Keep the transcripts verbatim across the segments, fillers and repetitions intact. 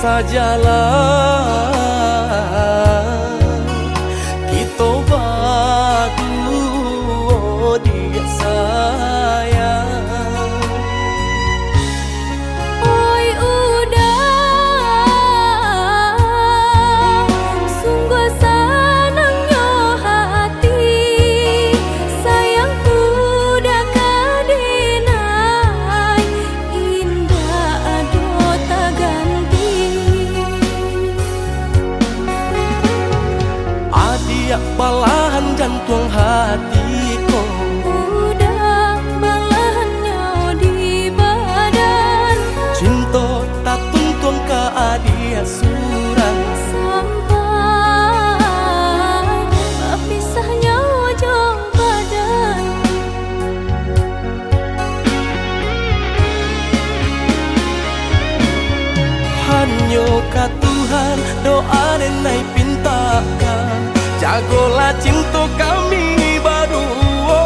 Sajalan kito baduo, diak sayang. Oi Uda, sungguah sanangnyo hati, sayangku dak ka denai, indak ado taganti. Adiak balahan jantuang hati ko, Uda balahannyo di badan, cinto tatuntuang ka adiak surang, sampai bapisah nyawa jo badan. Hanyo ka Tuhan doa den ai pintakan, jagolah cinto kami baduo,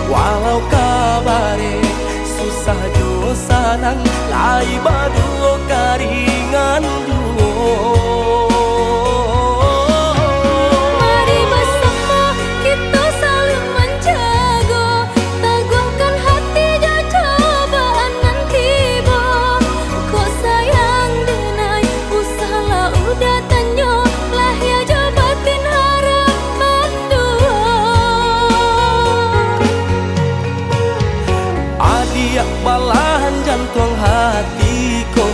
walau kabare susah jo sanang, lai baduo ka ringan duo. Mari basamo kito saling manjago, taguahkan hati jo cobaan nan tibo. Kok sayang denai, usahlah Uda tanyo, lahia jo batin harap manduo. Adiak balahan jantuang hati ko,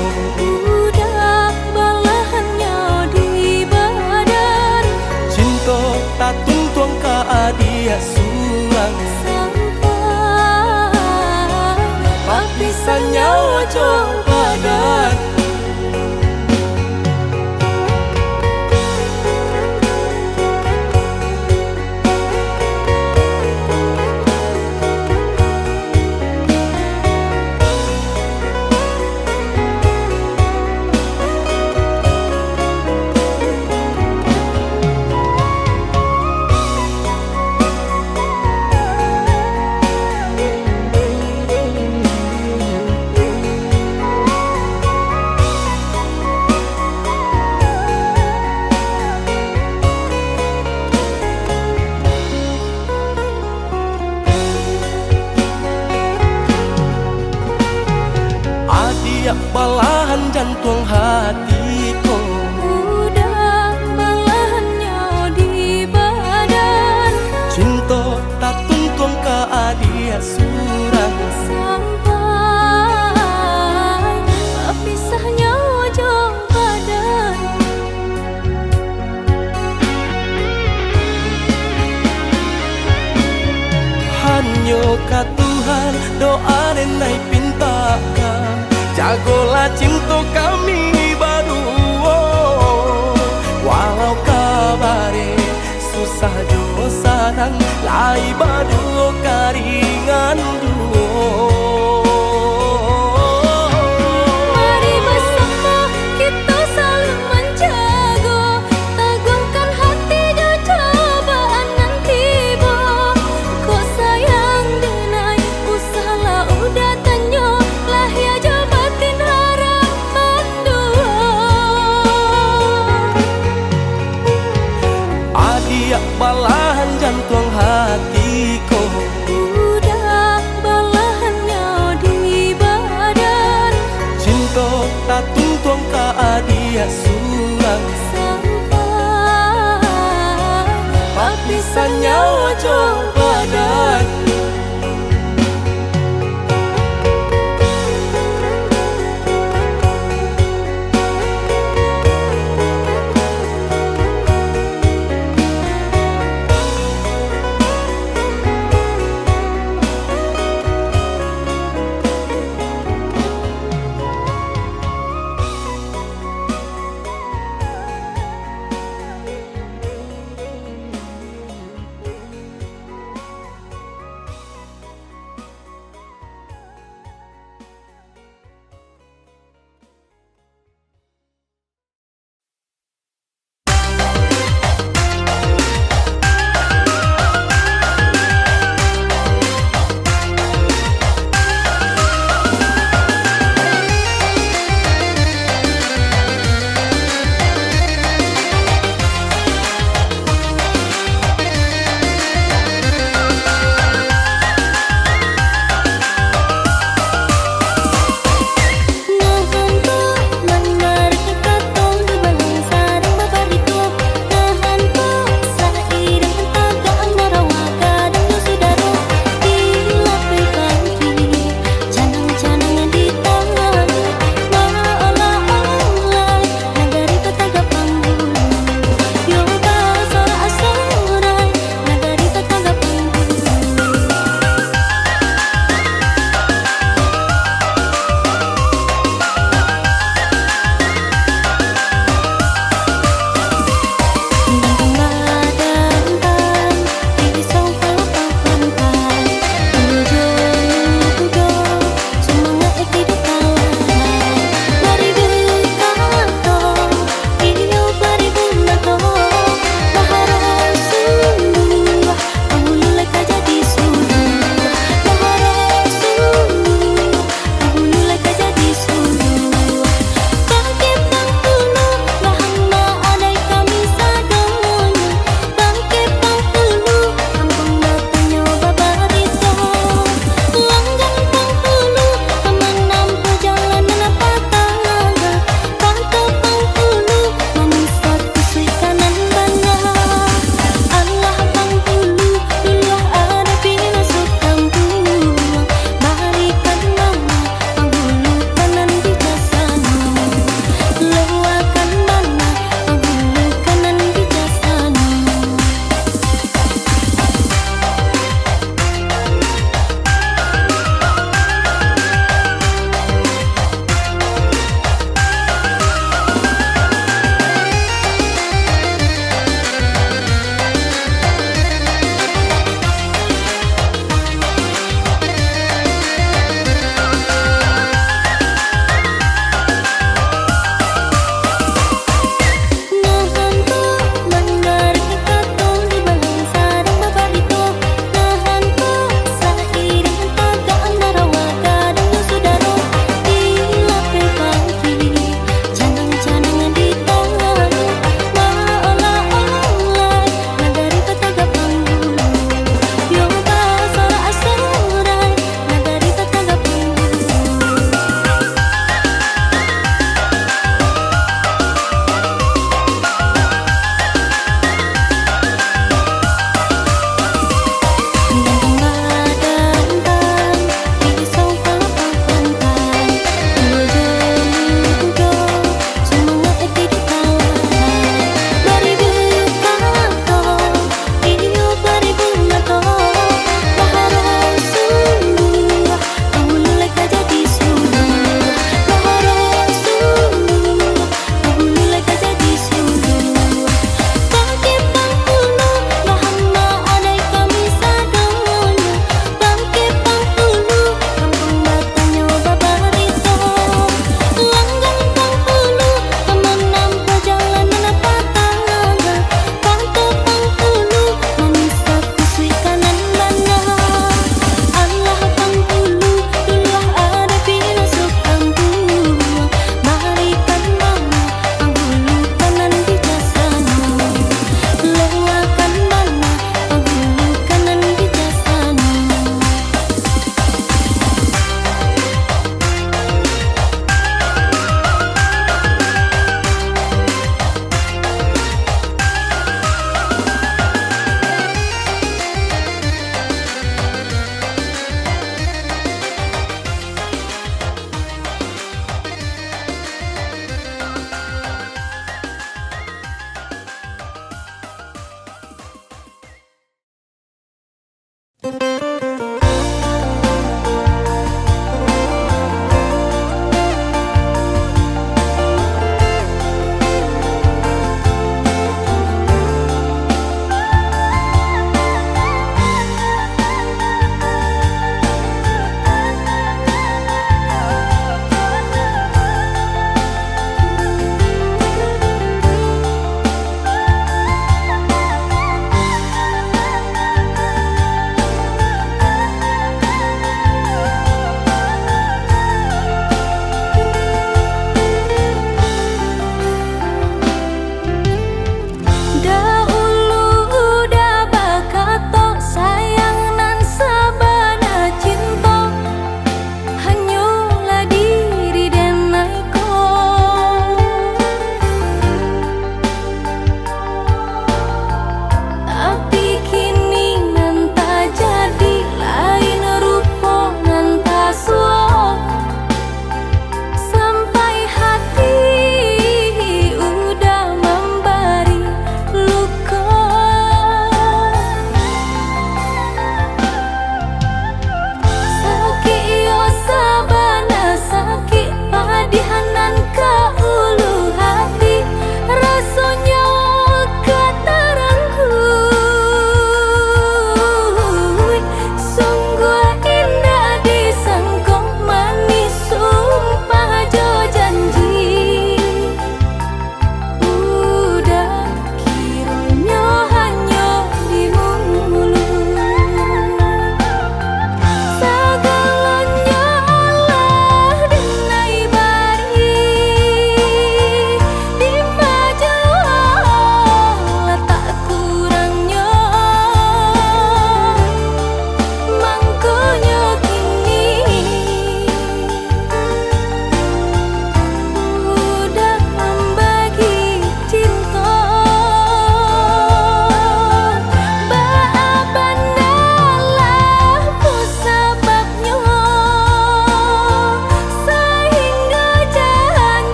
Uda balahannyo di badan, cinto tatuntuang ka adiak surang, sampai bapisah nyawa jo badan. Adiak balahan jantuang hati ko, Uda balahannyo di badan, cinto tatuntuang ka adiak surang, sampai bapisah nyawa jo badan. Hanyo ka Tuhan doa den ai pintakan, jagolah cinto kami baduo, walau kabare susah jo sanang, lai baduo ka ringan duo. Mari basamo kito saling manjago, taguahkan hati jo cobaan nan tibo. Kok sayang denai, usahlah Uda tanyo, lahia jo batin harap manduo. Adiak balahan jantuang hati ko, Uda balahannyo di badan, cinto tatuntuang ka adiak surang, sampai bapisah nyawa jo badan.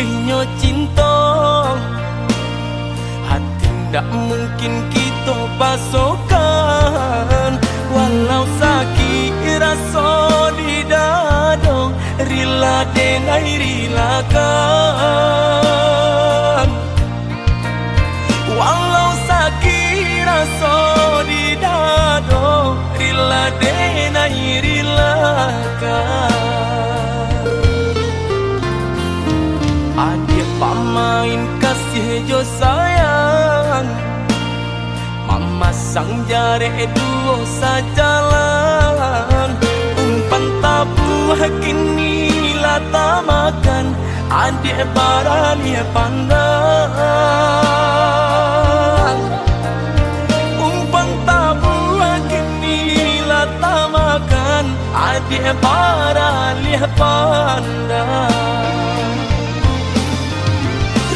Inyo cinto, hati ndak mungkin kito pasokan. Walau sakik raso di dado, rila denai rilakan. Walau sakik raso di dado, rila denai rilakan. Adiak pamain kasih jo sayang, mamasang jarek duo sajalan. Umpan tabuah kini lah tamakan, adiak baralih pandang. Umpan tabuah kini lah tamakan, adiak baralih pandang.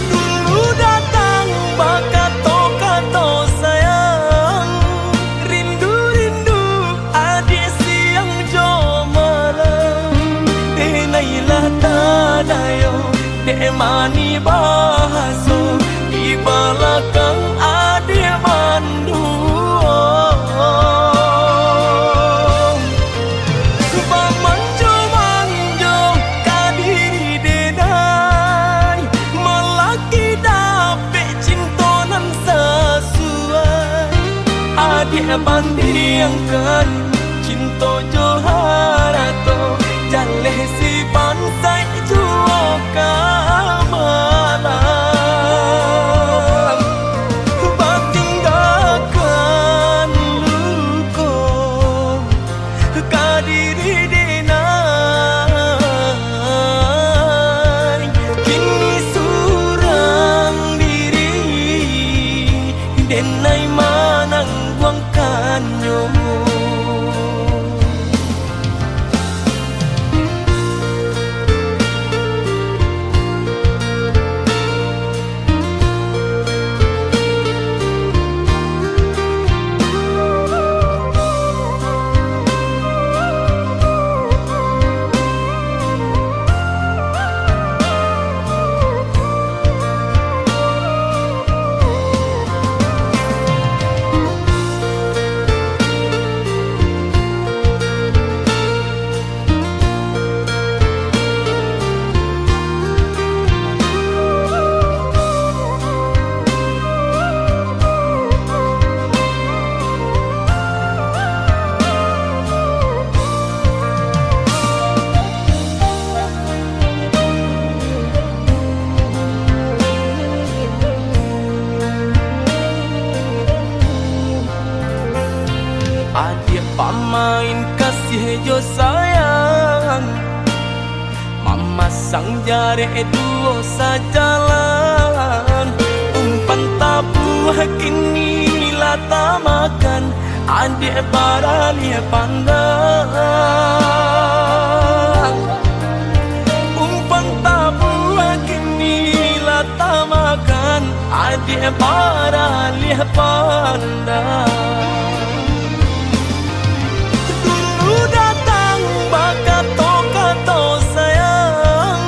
Dulu datang bakato-kato sayang, rindu-rindu adiak siang jo malam. Denai lah tadayo dek manih bahaso, di balakang adiak manduo. Bamanjo-manjo ka diri denai, malaki dapek cinto nan sasuai. Adiak bandiangkan cinto jo harato, jaleh si bansaik juo ka malang. Batinggakan luko ka diri denai, kini surang diri denai manangguangkannyo. Adiak pamain kasih jo sayang, mamasang jarek duo sajalan. Umpan tabuah kini lah tamakan, adiak baralih pandang. Umpan tabuah kini lah tamakan, adiak baralih pandang. Dulu datang bakato-kato sayang,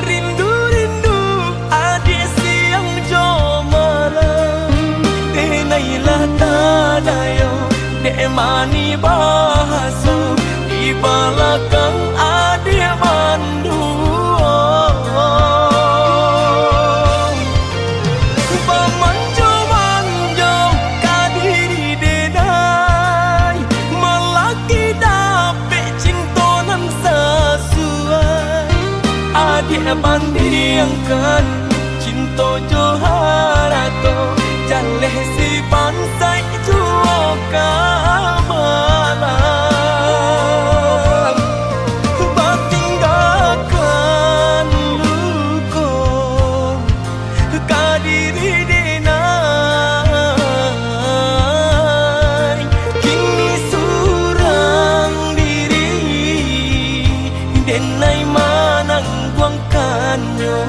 rindu-rindu adiak siang jo malam. Denai lah tadayo dek manih bahaso, di balakang adiak manduo. Bamanjo-manjo ka diri denai, malaki dapek cinto nan sasuai. Adiak bandiangkan cinto jo harato, jaleh si bansaik juo ka malang. Batinggakan luko ka diri denai, kini surang diri denai manangguangkannyo.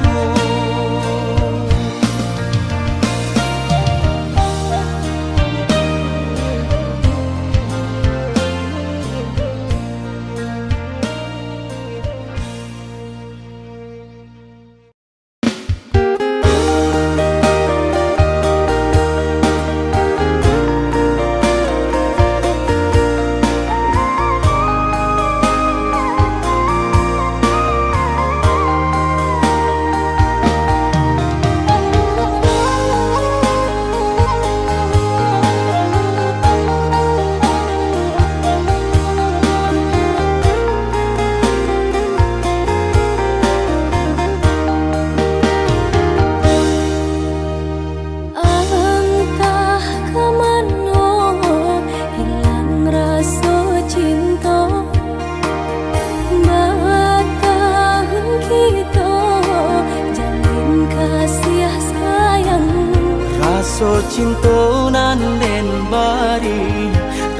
Cinto nan den bari,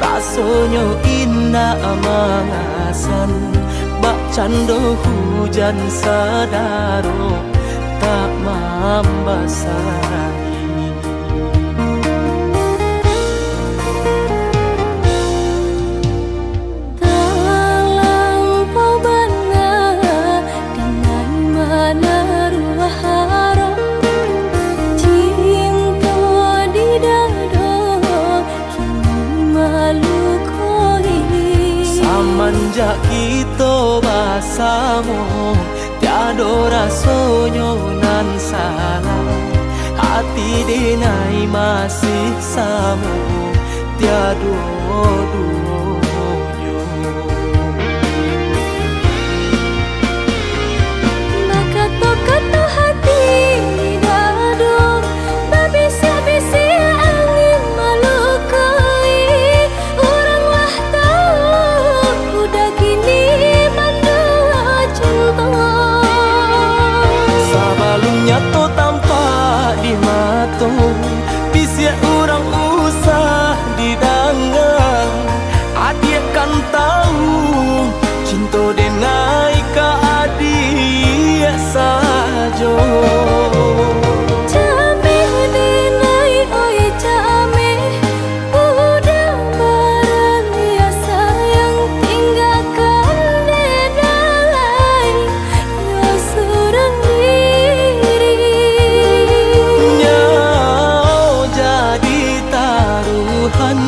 rasonyo indak mangasan, bakcando hujan sadaro tak mambasari. Talampau bana dinai manaruah harok, cinto di dado kini malukoi. Samanjak kito basamo, tiado rasonyo nan salah, ati denai masih samo, tiado duonyo. Bakato-kato hati di dado, babisiak-bisiak angin malukoi. Urang lah tau, udah kini mandua cinto. Sabalum nyato tampak di mato, bisiak urang usah didanga. Adiak kan tau, cinto denai ka adiak sajo. Cameh denai, oi cameh, udah baraniat sayang, tinggakan denai yo surang diri. Nyo jadi taruhan,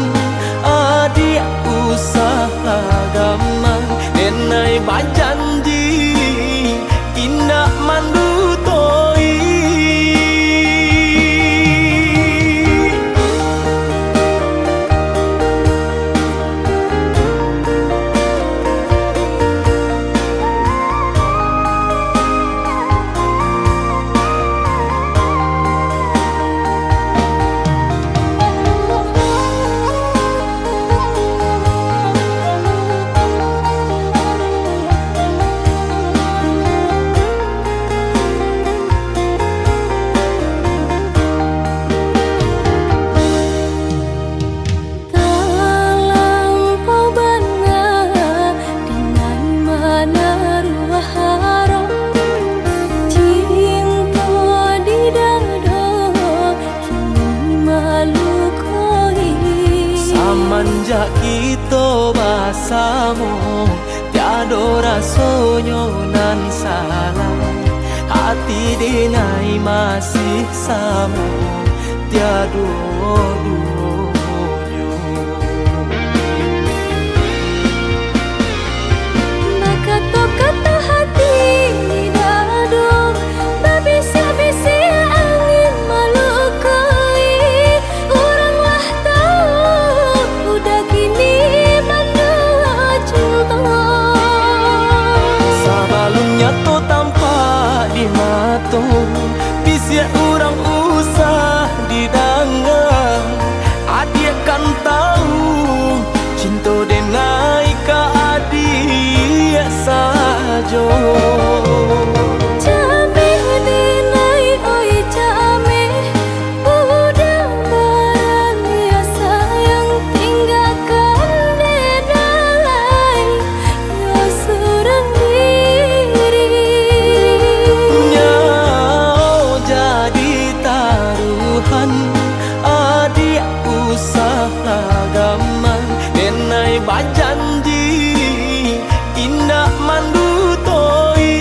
adiak usah agaman, denai bajanji indak mandutoi. Talampau bana dinai manaruah harok, cinto di dado kini malukoi. Samanjak kito basamo, tiado rasonyo nan salah, ati denai masih samo, tiado duonyo. Bakato-kato hati di dado, babisiak-bisiak angin malukoi. Urang lah tau, udah kini mandua cinto. Sabalum nyato tampak di mato, bisiak urang usah didanga. Adiak kan tau, cinto denai ka adiak sajo. Cameh denai, oi cameh, udah baraniat sayang, tinggakan denai yo surang diri. Nyo jadi taruhan, adiak usah agaman, denai bajanji indak mandutoi.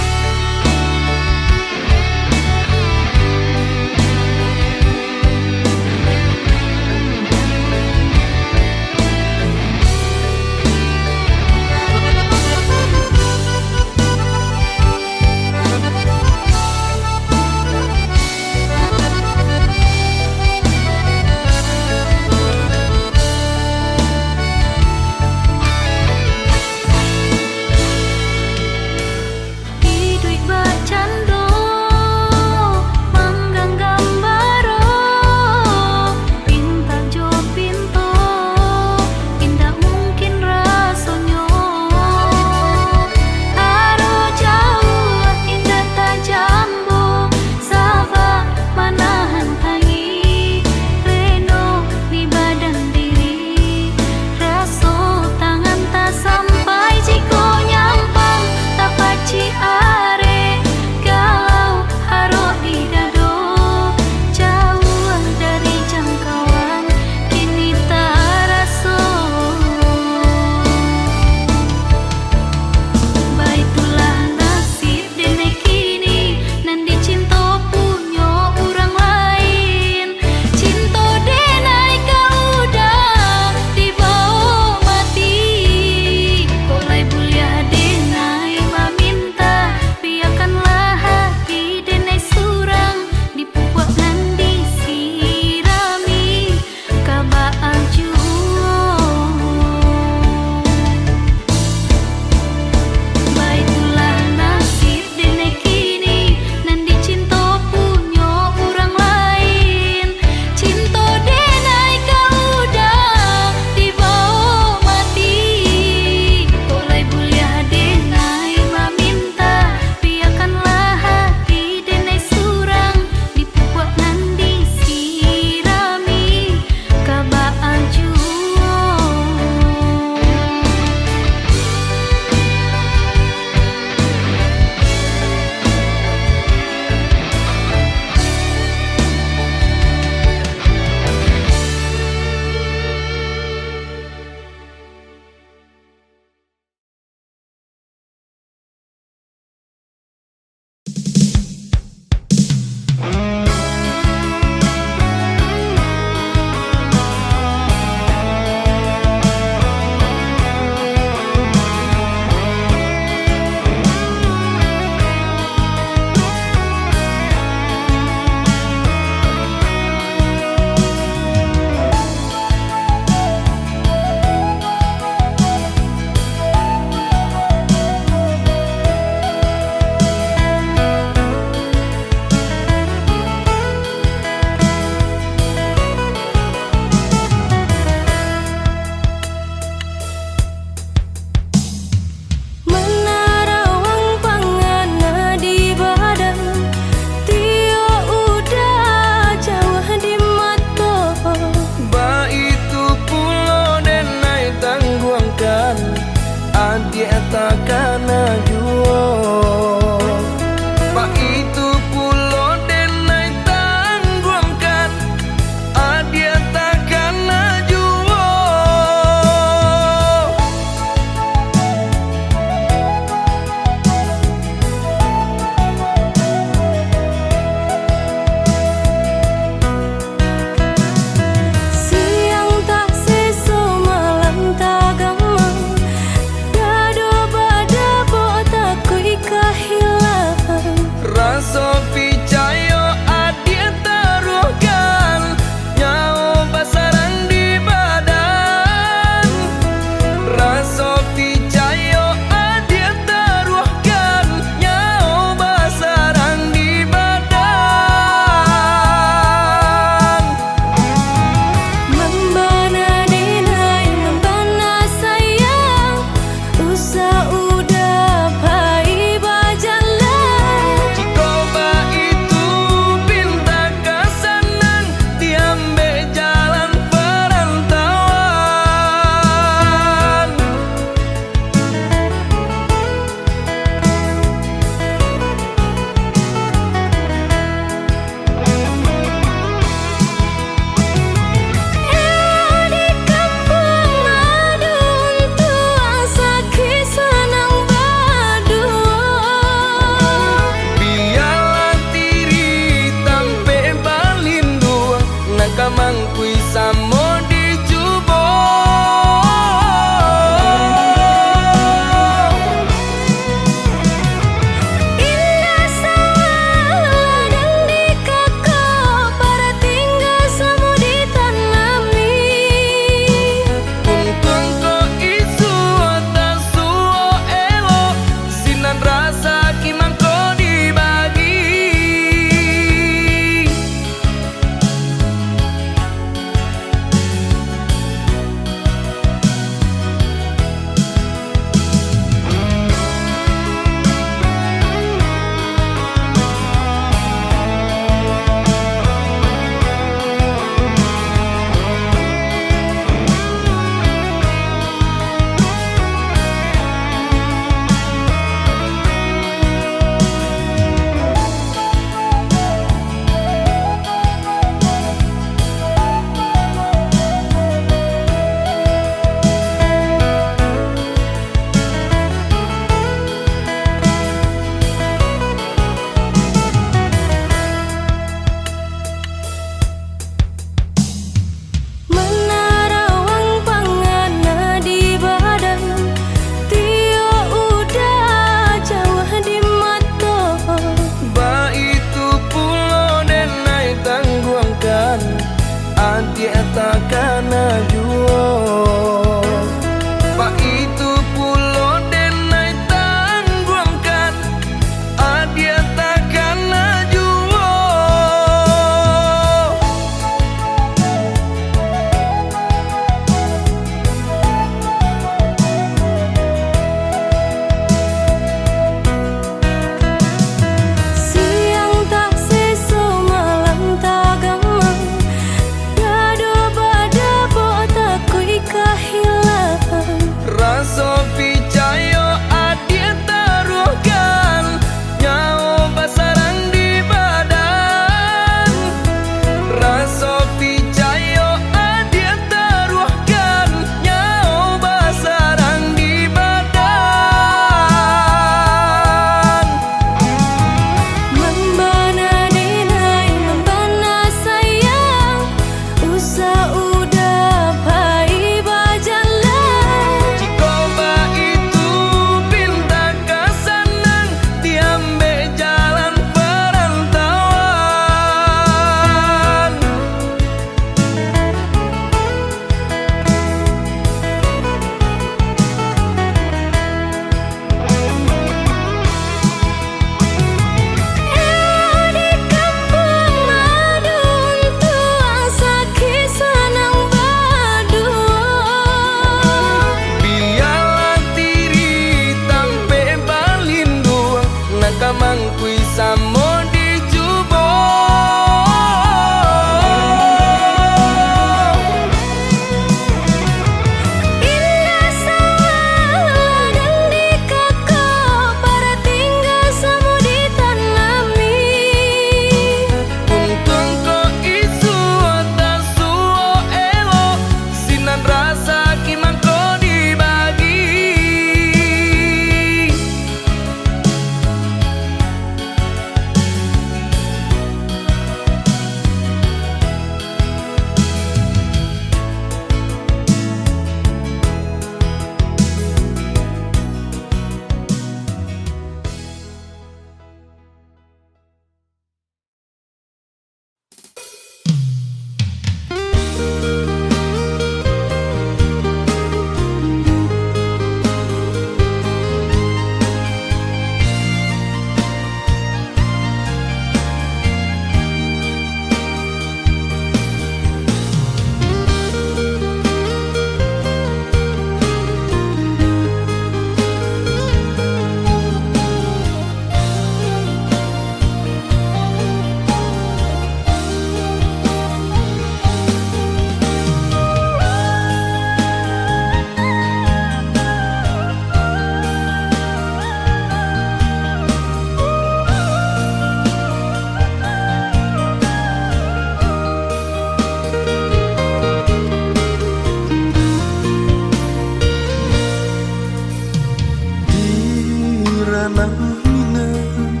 Tanah Minang,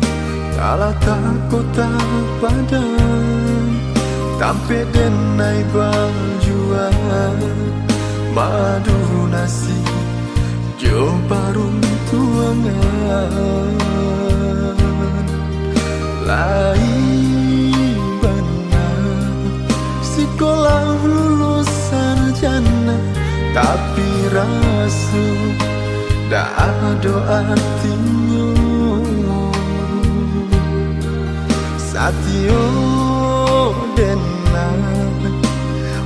talatak kota Padang, tampek den ai bajuang, madu nasi jo paruntuangan. Lai bana sikolah lulus sarjana, tapi raso dak ado artinyo. Satio den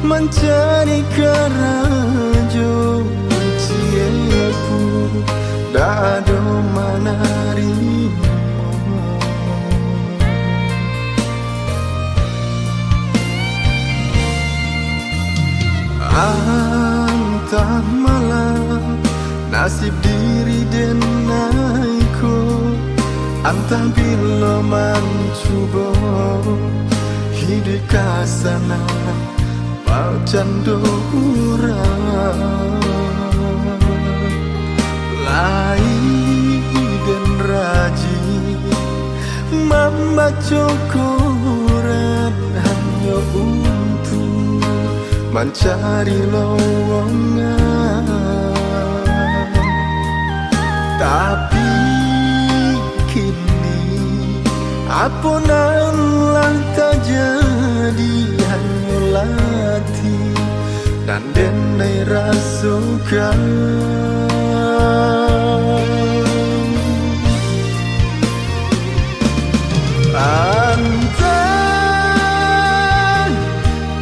mancari karajo, ciek pun dak ado manarimo. Antah malah nasib diri den ai ko, antah bilo mancubo hiduik ka sana, bakcando urang. Lai den rajin mambaco koran hanyo untuak mancari lowongan. Tapi kini, apo nan lah tajadi, hanyo latih nan den ai rasokan. Antah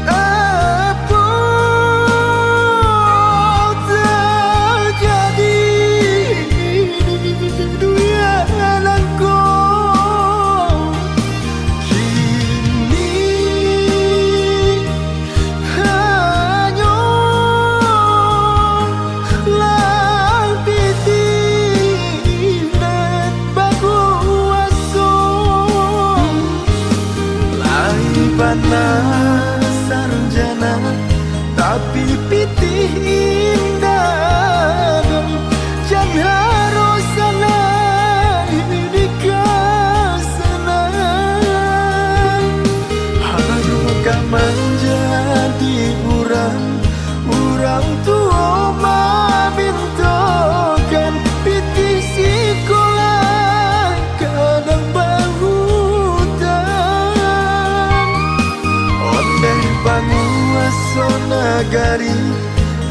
apo tajadi, dunia nan ko kini hanyo lah pitih nan bakuaso. Lai bana sarjana, tapi pitih indak doh. Jan harus sanang di kasanang. Harus ka manjadi urang, urang tuo mamintokan pitih sikolah kadang bautang. Ondeh panguaso nagari,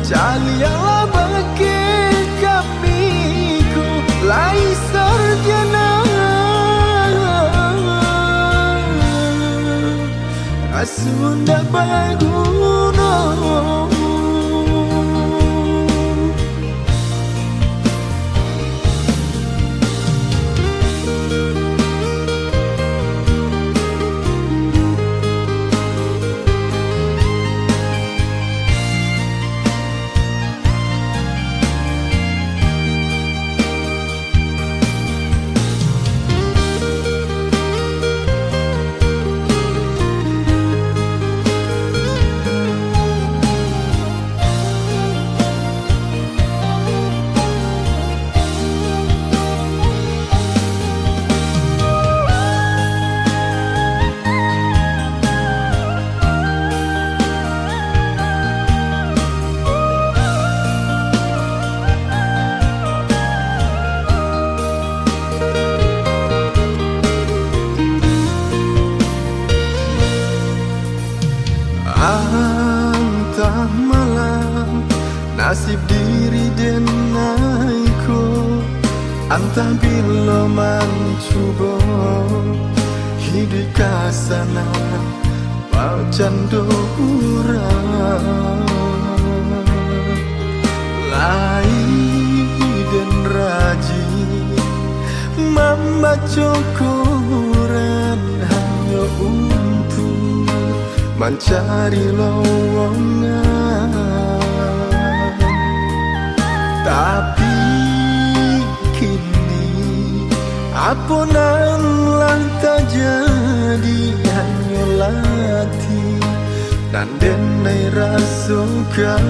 caliaklah bakeh kami ko, lai sarjana, raso ndak baguno. Antah malah nasib diri den ai ko, antah bilo mancubo hiduik ka sana, bakcando urang. Lai den rajin mambaco koran hanyo untuak mancari lowongan. Tapi kini, apo nan lah tajadi, hanyo latih nan den ai rasokan.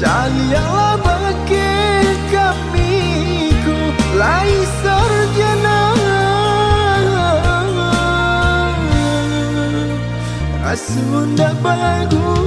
Taliaklah bakeh kami ko lai sarjana, raso ndak baguno.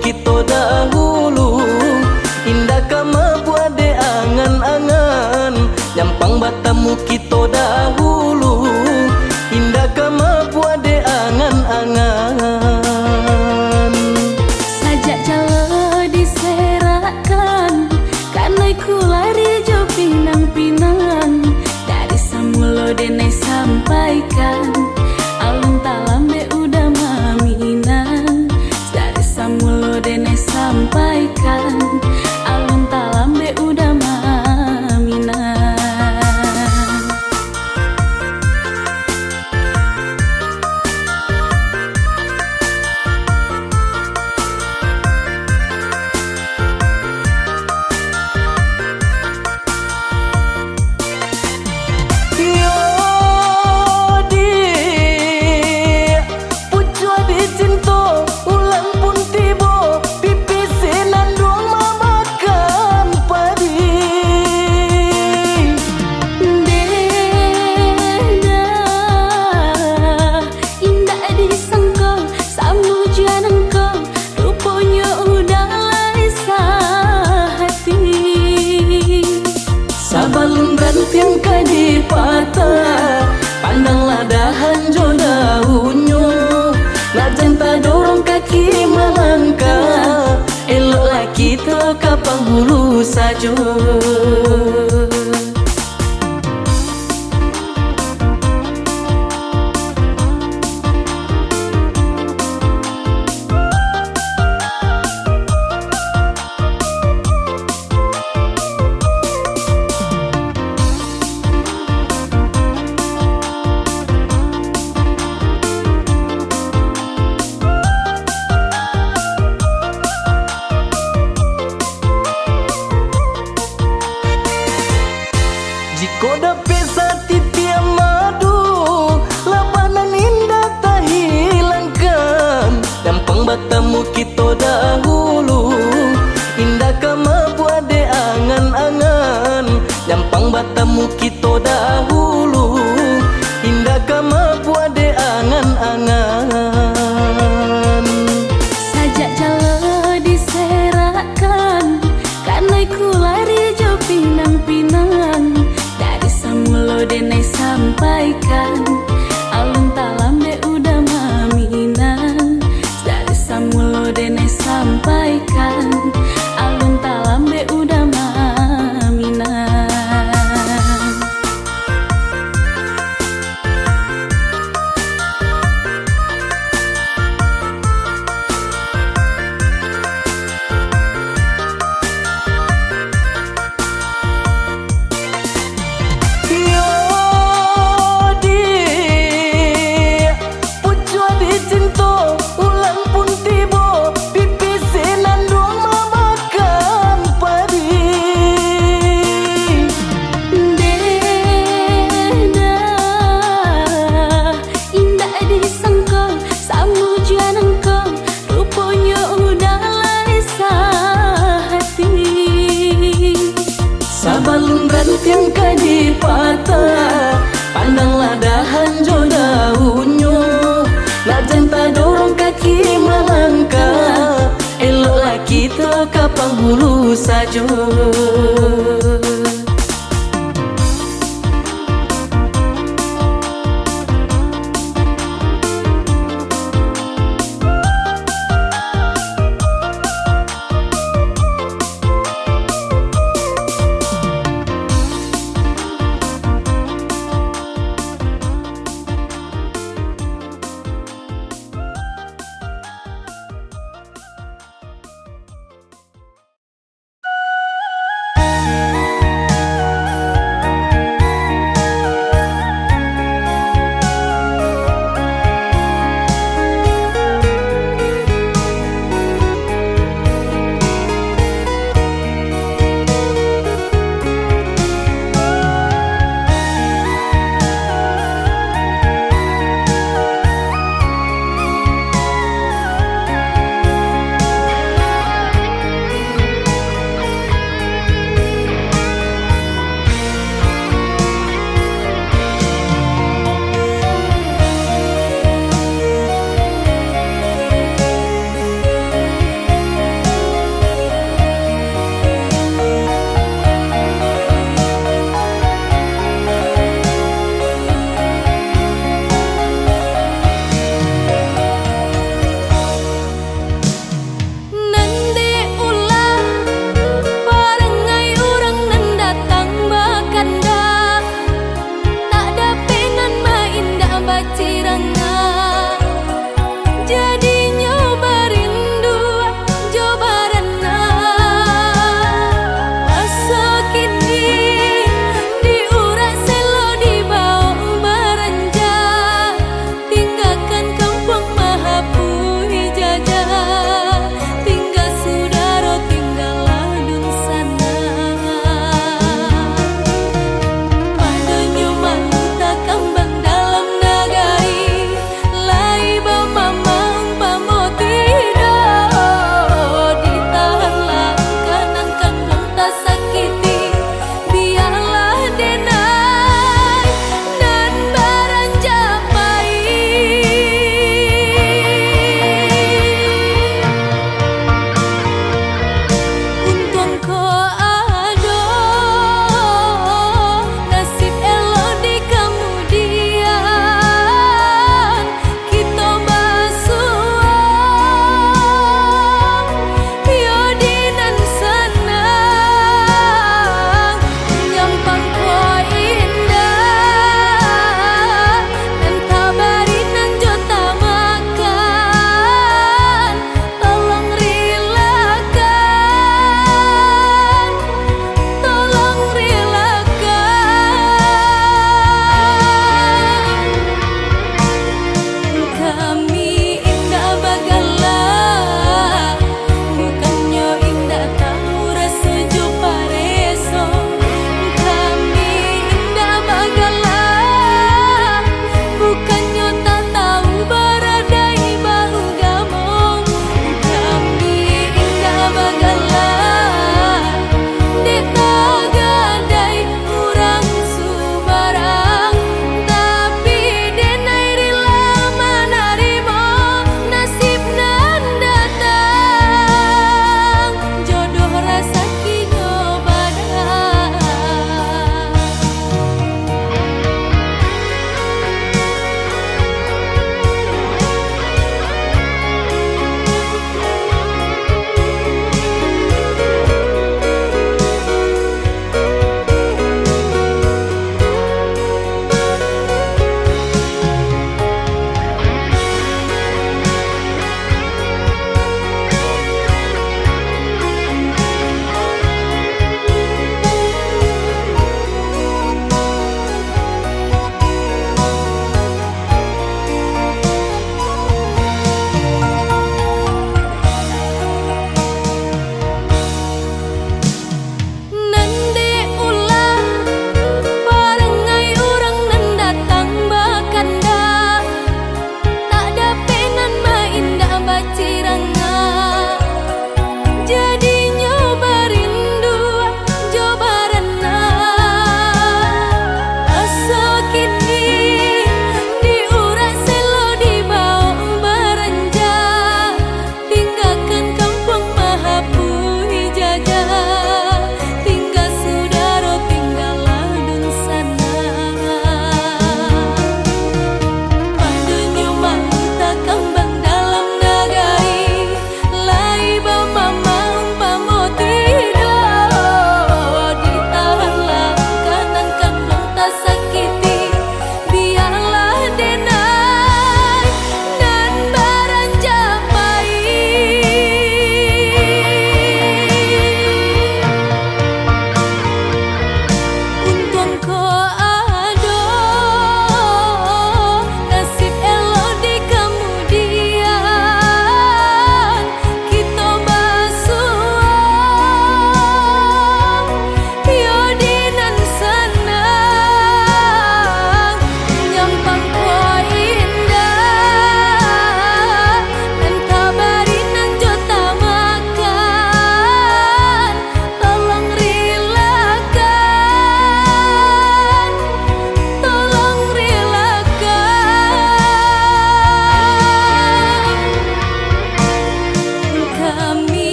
kito dahulu, indak ka mabuak dek angan-angan. Nyampang batamu kito dahulu, indak ka mabuak dek angan-angan. Sajak jalo diserakkan, kanai ku lari jo pinang-pinang. Dari samulo denai sampaikan, alun talambek uda maminang. Dari samulo denai sampaikan, alun talambek uda maminang. Yo, di pucuak di cinto, ulam pun tibo, pipih sinanduang mamakan padi. Deh, dah, indak disangko, samujan angko, ruponyo udah lai sahati. Sabalun rantiang ka dipatah, pandanglah dahan jo daunnyo. Nak jan tadorong kaki malangkah, eloklah kito ka panghulu sajo. Jikok dapek satitiak madu, labanan indak tahilangkan. Nyampang batamu kito dahulu, indak ka mabuak dek angan-angan. Nyampang batamu kito dahulu, indak ka mabuak dek angan-angan. Sajak jalo diserakkan, kanai ku lari jo pinang-pinang. Dari samulo denai sampaikan, alun talambek uda maminang. Dari samulo denai sampaikan, alun talambek uda maminang. Yo, di pucuak di cinto, ulam pun tibo, pipih sinanduang mamakan padi. Deh, dah, indak disangko, samujan angko, ruponyo udah lai sahati. Sabalun rantiang ka dipatah, pandanglah dahan jo daunnyo. Nak jan tadorong kaki malangkah, eloklah kito ka panghulu sajo.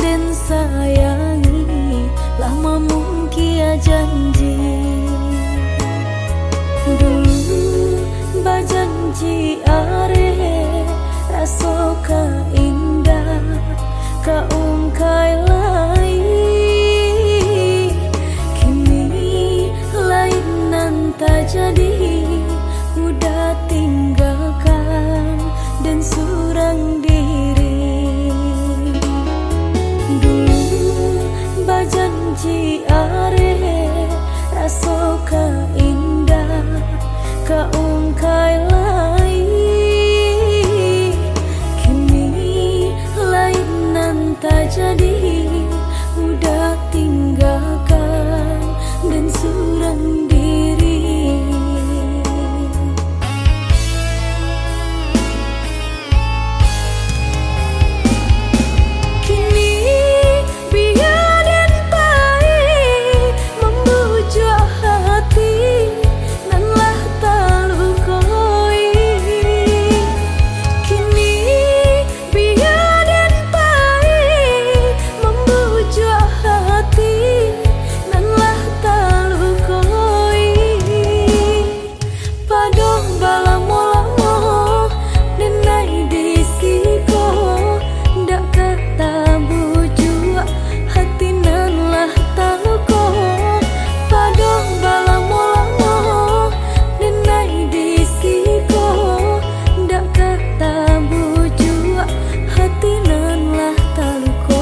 Den sayangi, lah mamungkia janji. Dulu bajanji areh, raso ka indah, ka ungkai lai. Kini lain nan tajadi, udah tinggakan den surang diri. Dulu bajanji areh, raso ka indah, ka ungkai lai. Kini lain nan tajadi, udah tinggakan den surang diri. Kini bia den pai mambujuak hati nan lah talukoi. Kini bia den pai mambujuak hati nan lah talukoi. Padoh balamo-lamo den nai di siko, ndak ka tabujuak hati nan lah taluko. Padoh balamo-lamo den nai di siko, ndak ka tabujuak hati nan lah taluko.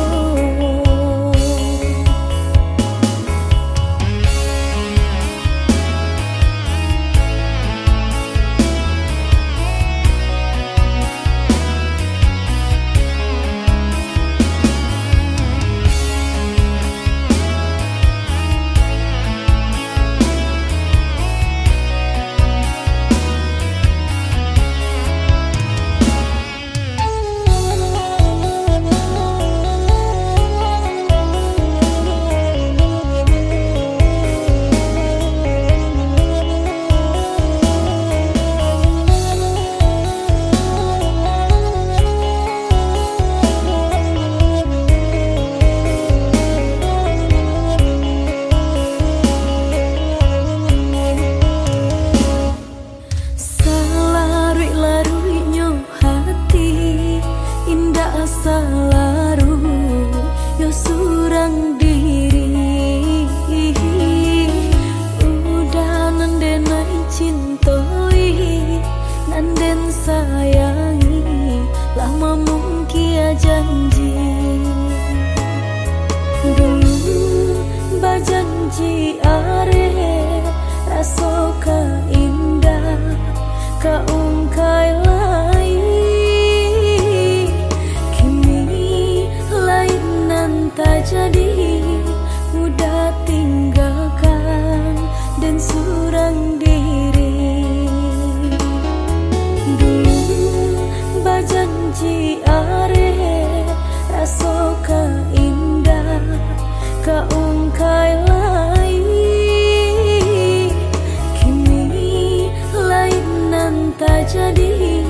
Salaruik-laruiknyo hati, indak salaruik yo surang diri. Udah nan den ai cintoi, nan den sayangi, lah mamungkia janji. Dulu bajanji areh, raso ka indah, ka ungkai lai. Kini lain nan tajadi, udah tinggakan den surang diri. Dulu bajanji areh, raso ka indah, ka ungkai lai. Kini lain nan tajadi,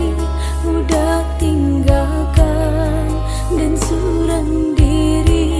udah tinggakan den surang diri.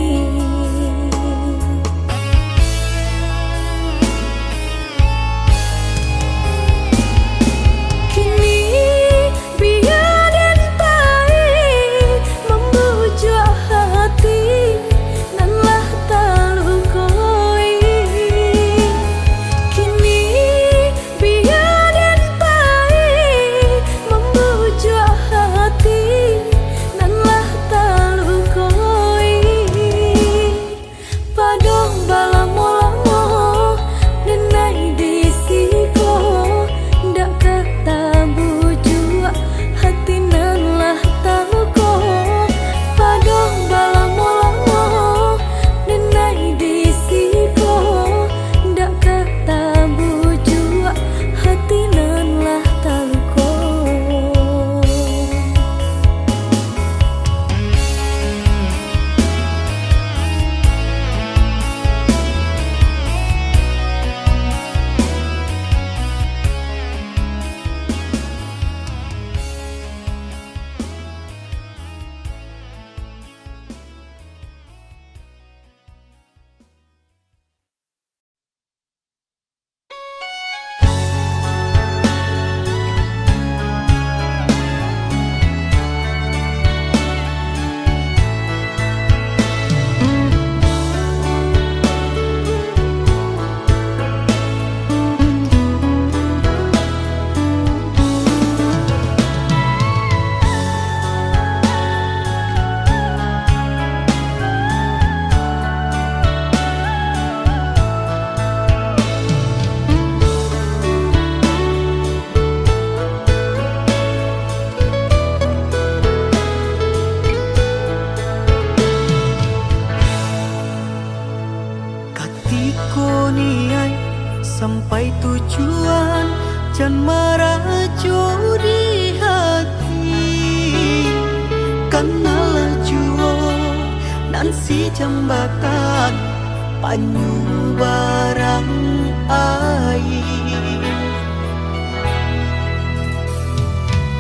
Iko niaik sampai tujuan, jan marajo di hati. Kanalah juo nan si jambatan panyubarang aia.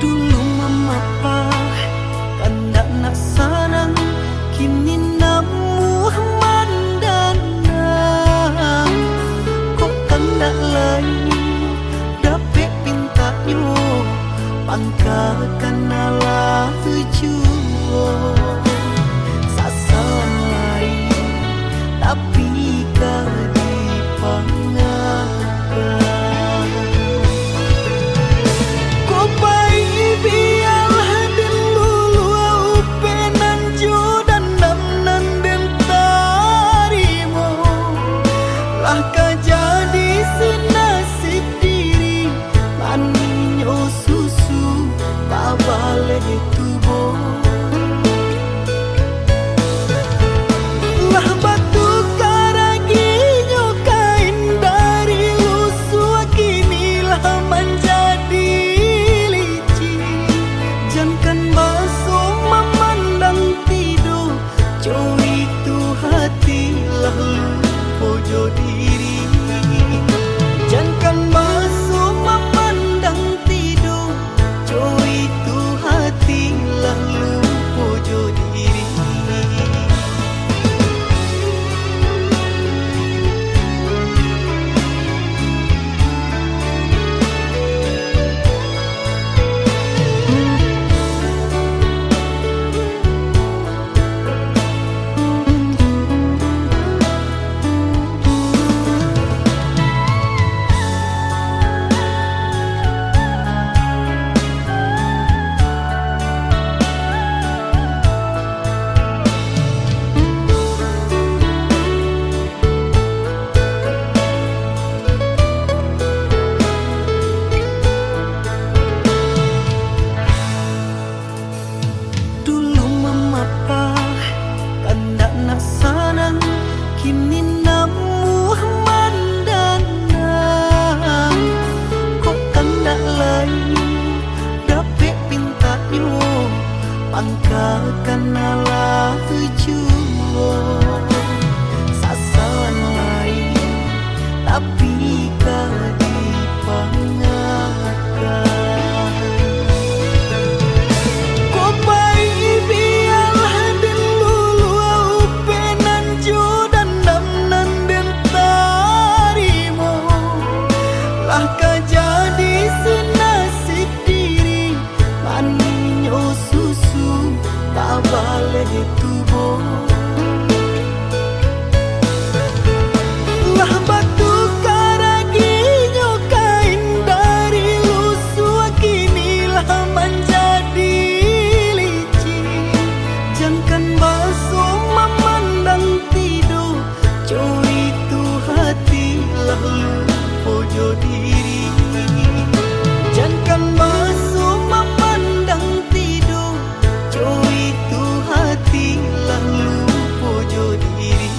Dulu mamapah, kandak nak sanang, kini namuah mandandang. Kok kandak lai dapek pintaknyo, pangka kanalah juo. Sasalah lai, tapi ka dipangaka. Ko pai bialah den luluah, upenan jo dandam nan den tarimo. Lah ka jadi si nasib diri, maninyo susu babaleh tubo. Lah batuka raginyo kain dari lusuah, kini lah manjadi licin. Jankan baso mamandang tido, co itu hati lah lupo jo diri. Jankan baso mamandang tido, co itu hati lah lupo jo diri. Dulu mamapah, kandak nak sanang, kini namuah mandandang. Kok kandak lai dapek pintaknyo, pangka kanalah juo. Sasalah lai, tapi ka dipangaka. Ko pai bialah den luluah, upenan jo dandam nan den tarimo. Lah ka jadi si nasib diri, maninyo susu babaleh tubo. Lah batuka raginyo kain dari lusuah, kini lah manjadi licin. Jankan baso mamandang tido, co itu hati lah lupo jo diri. Jankan baso mamandang tido, co itu hati lah lupo jo diri.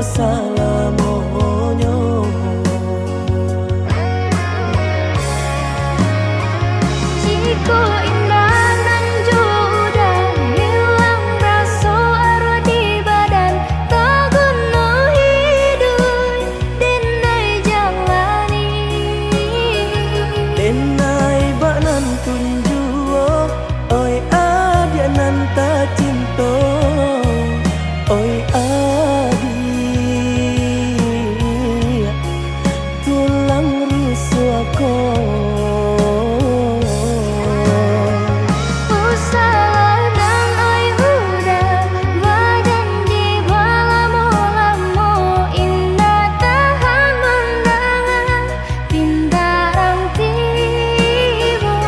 salamonyo. Jikok indak nan jo udan, hilang raso aruah di badan, taguno hiduik den ai jalani. Den ai bak nan tun juo, oi adiak nan tacinto, oi adiak tulang rusuah ko. Usahlah nan oi udah, bajanji balamo-lamo, indak tahan mandanga pintarang tibo.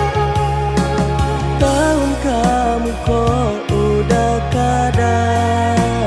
Taun ka muko udah ka datang,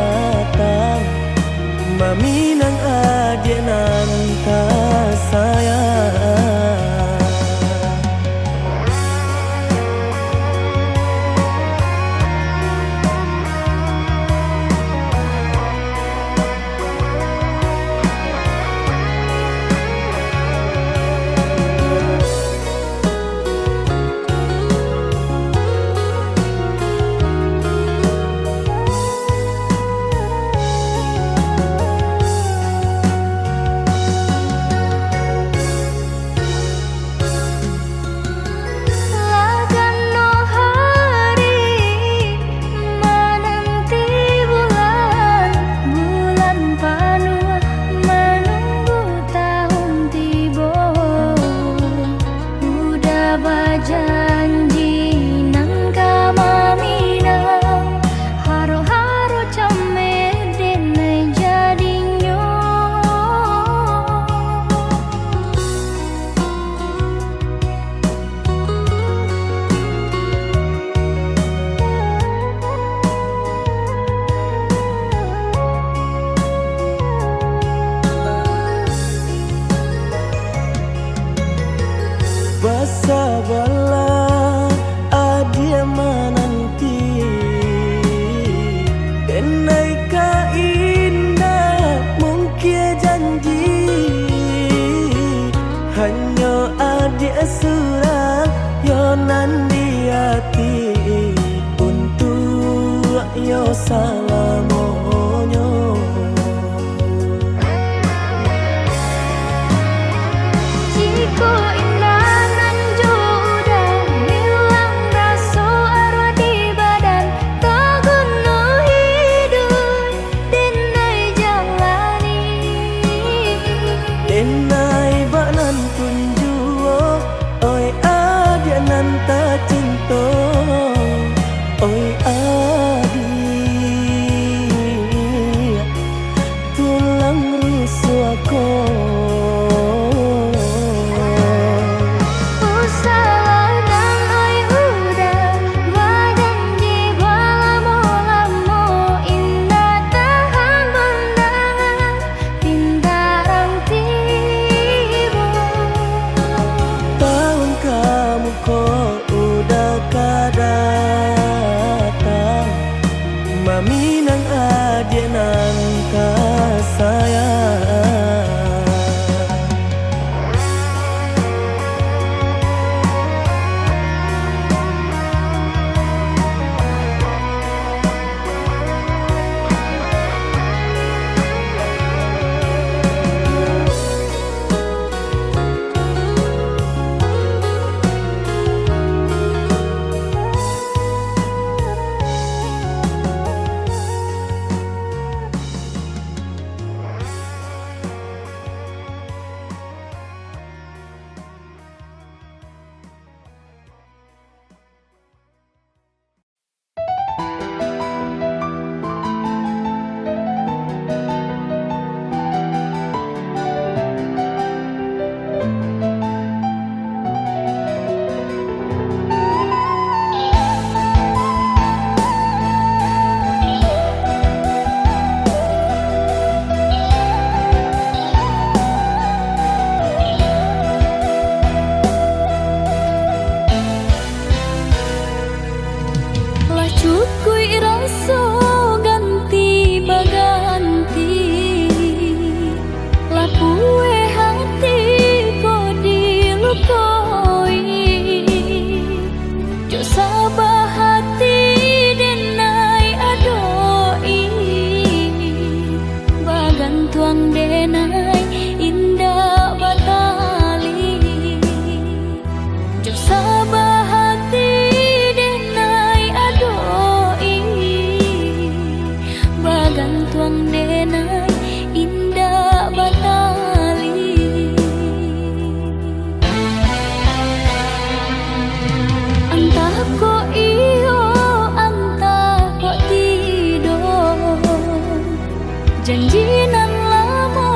Janji nan lamo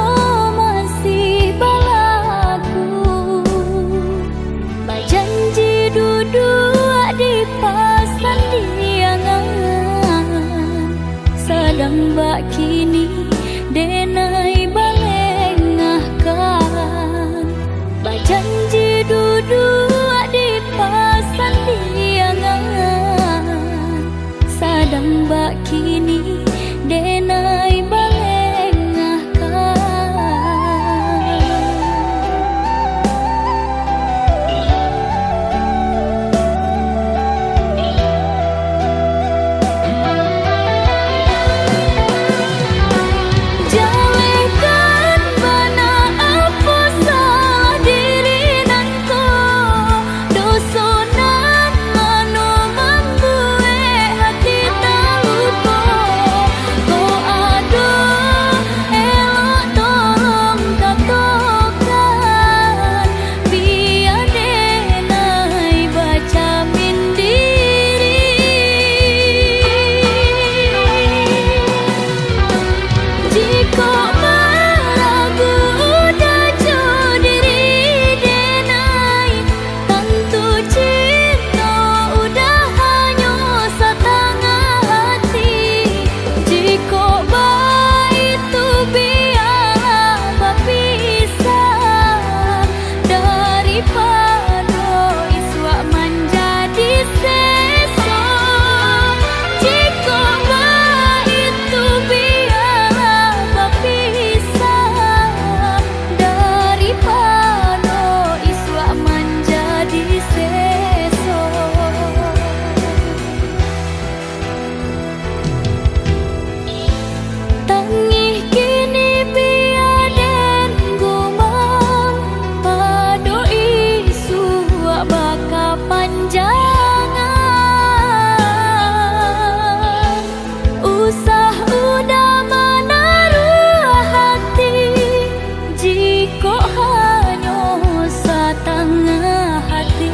masih balaku, bajanji duduak di pasandiangan, sadang bak kini denai balengahkan. Bajanji duduak di pasandiangan, sadang bak kini denai balengahkan. Jalehkan bana apo salah diri nan ko, doso nan mano mambuek hati taluko. Kok ado elok tolong katokan, bia denai bajamin diri. Jikok maragu udah jo diri denai, tantu cinto udah hanyo satangah hati. Jikok baitu bialah bapisah, daripado isuak manjadi seso. Jikok baitu bialah bapisah, daripado isuak manjadi seso. Tangih kini bia den gumam, pado isuak bakapanjangan. Usah udah manaruah hati, jikok hanyo satangah hati.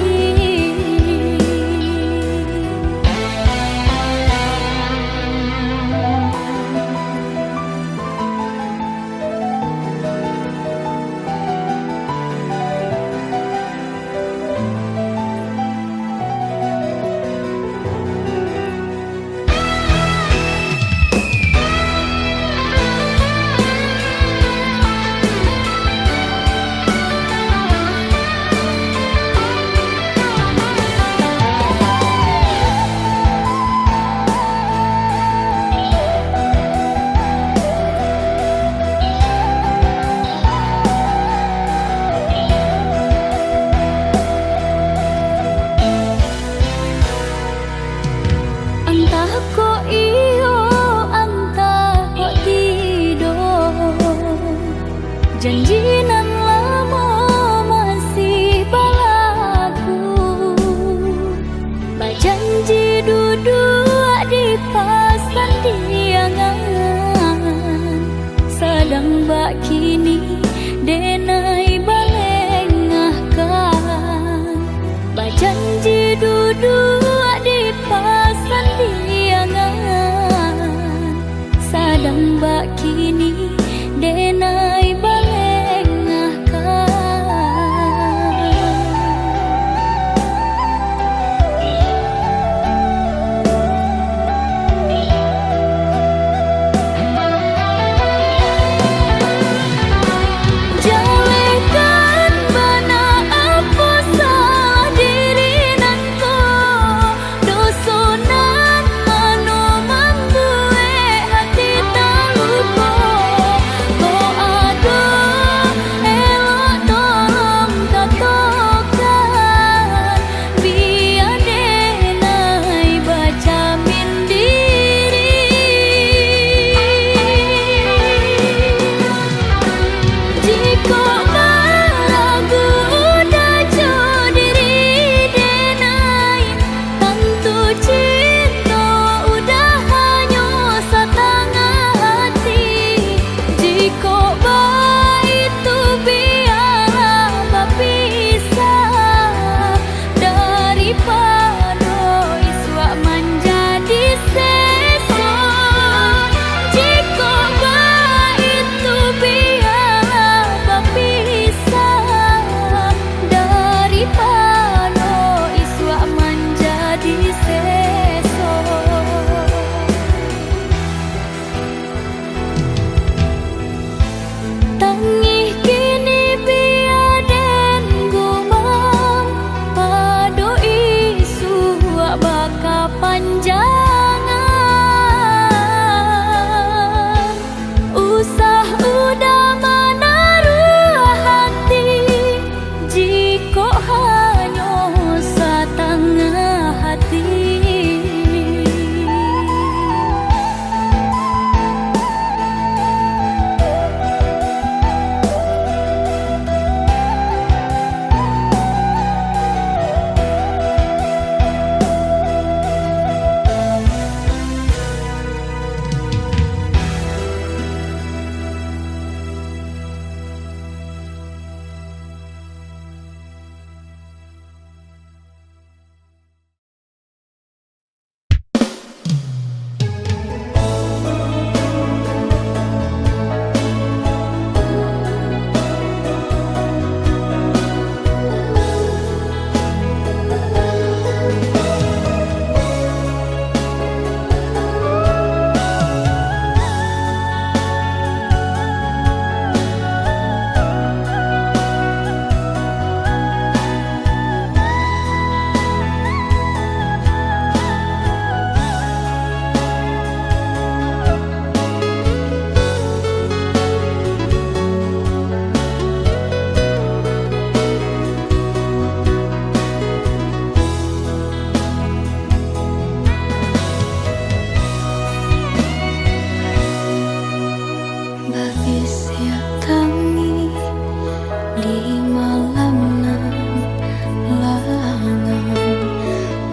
Antah kok iyo, antah kok tidak, janji nan lamo masih balaku. Bajanji duduak di pasandiangan, sadang bak kini denai balengahkan. Bajanji duduak di pasandiangan, sadang bak kini denai balengahkan. Jaleh Babisiak tangih di malam nan langang,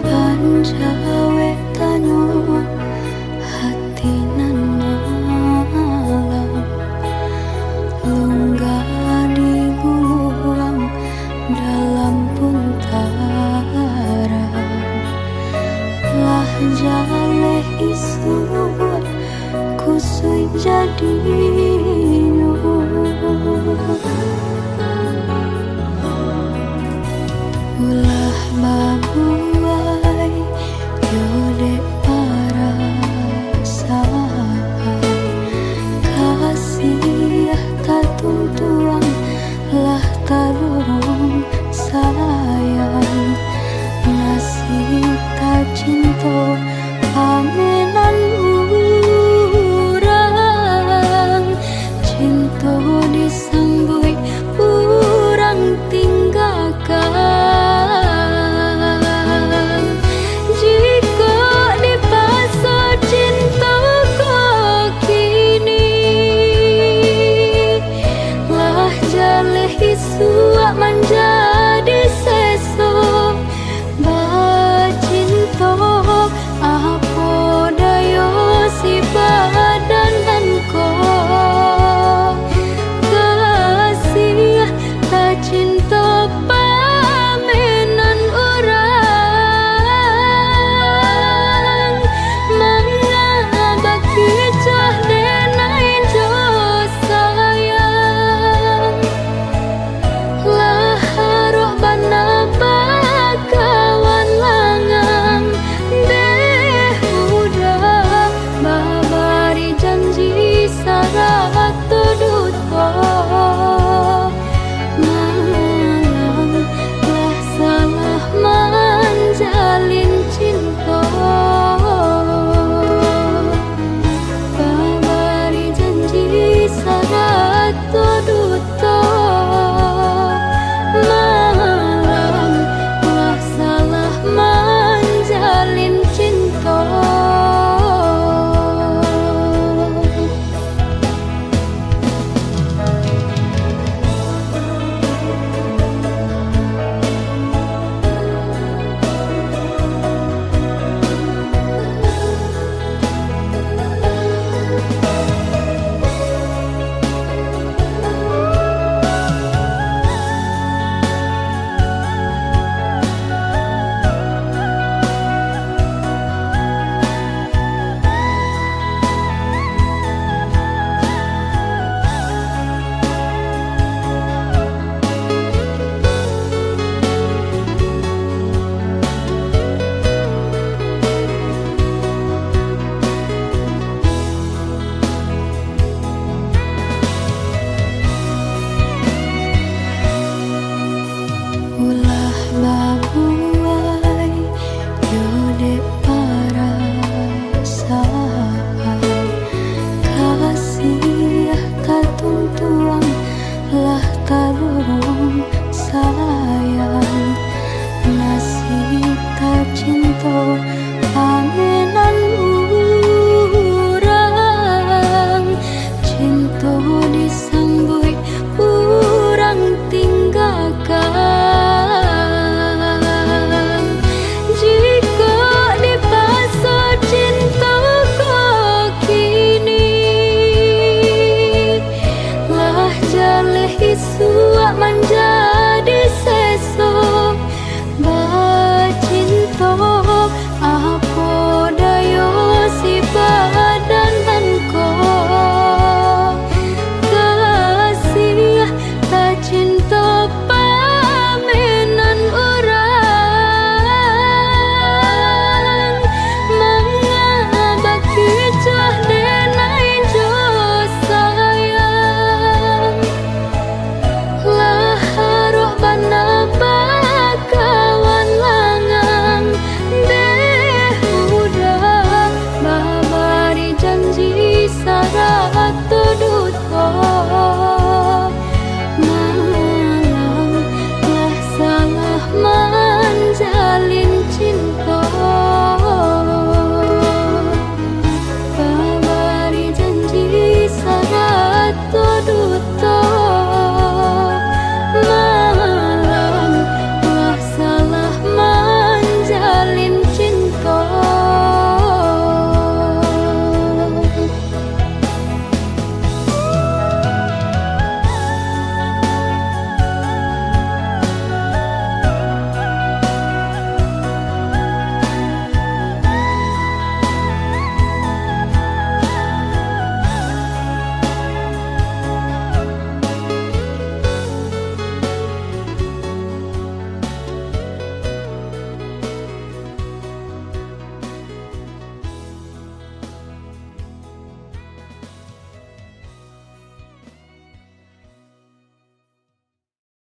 panjawek tanuah hati nan malam, lunggah di guluang dalam puntaran. Lah jaleh isuak kusuik jadi